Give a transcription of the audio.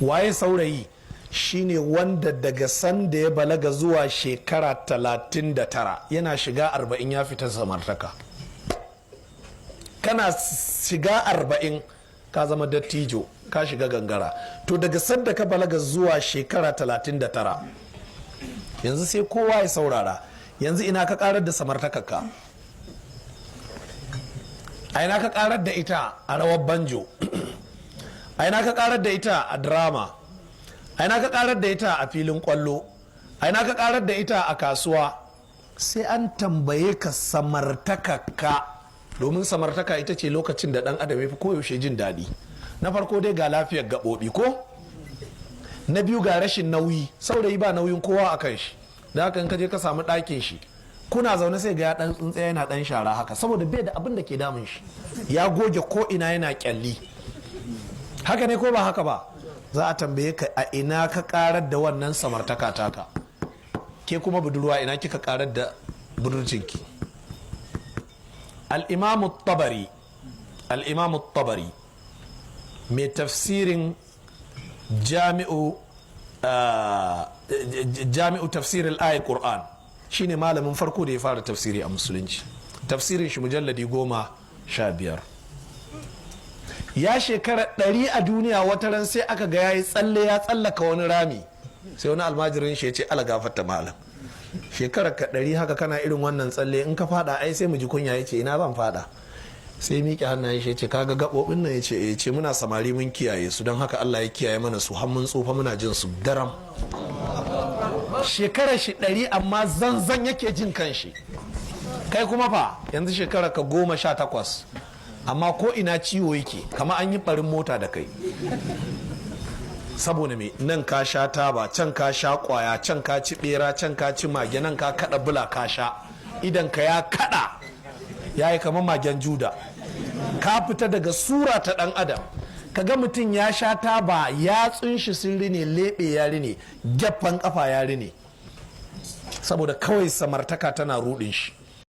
Waye saurayi? Shine wanda daga sanda ya balaga zuwa shekara 39, yana shiga 40 ya fita samartaka. Kana shiga 40 ka zama dattijo, ka shiga gangara. To, daga sanda ka balaga zuwa shekara 39. Yanzu sai kowa ya saurara, yanzu ina ka karar da samartakarka? A ina ka karar da ita? A rawar banjo. A ina ka karar da ita? A drama. A ina ka karar da ita? A filin kwallo. A ina ka karar da ita? A kasuwa. Sai an tambaye ka samartakarka, domin samartaka ita ce lokacin da dan adam ya fi koyaushe jin daɗi. Na farko dai ga lafiyar gaɓoɓi, ko na biyu ga rashin nauyi. Saurayi ba nauyin kowa a kan shi. Da haka in ka je ka samu ɗakin shi kuna zaune, sai ga ya ɗan tsuntsaya yana ɗan shara haka, saboda bai da abin da ke damun shi, ya goge ko ina yana kyalli. Haka ne ko ba haka ba? Za a tambaye ka a ina ka karar da wannan samartaka taka. Ke kuma budurwa, ina kika karar da budurcinki? Al-Imamu Tabari, Al-Imamu Tabari mai tafsirin Jami'u Tafsir al Qur'an, shine malamin farko da ya fara tafsiri a Musulunci. Tafsirin shi mujalladi 15. Ya shekara 100 a duniya. Wata ran sai aka ga yayi tsalle ya tsallaka wani rami. Sai wani almajirin shi ya ce, "Ala gafarta malam, shekarar ka 100 haka kana irin wannan tsalle, in ka fada ai sai mu ji kunya." Ya ce, "Ina ban fada?" Sai miƙe hannayen shi ya ce, "Kaga gaɓoɓin nan?" Ya ce, "Ya ce muna samari mun kiyaye su, don haka Allah ya kiyaye mana su har mun tsufa muna jin su daram." Shekarar shi 100 amma zanzan yake jin kanshi. Kai kuma fa, yanzu shekara ka 18 amma ko ina ciwo yake kama an yi barin mota da kai. Saboda me? Nan ka sha taba, can ka sha kwaya, can ka ci bera, can ka ci mage, nan ka kada bula ka sha, idan ka ya kada ya yi kamar magen juda, ka fita daga sura ta dan adam. Kaga mutum ya sha taba, yatsun shi sun rine, lebe ya rine, gyaffan kafa ya rine, saboda kawai samartaka tana rudin shi.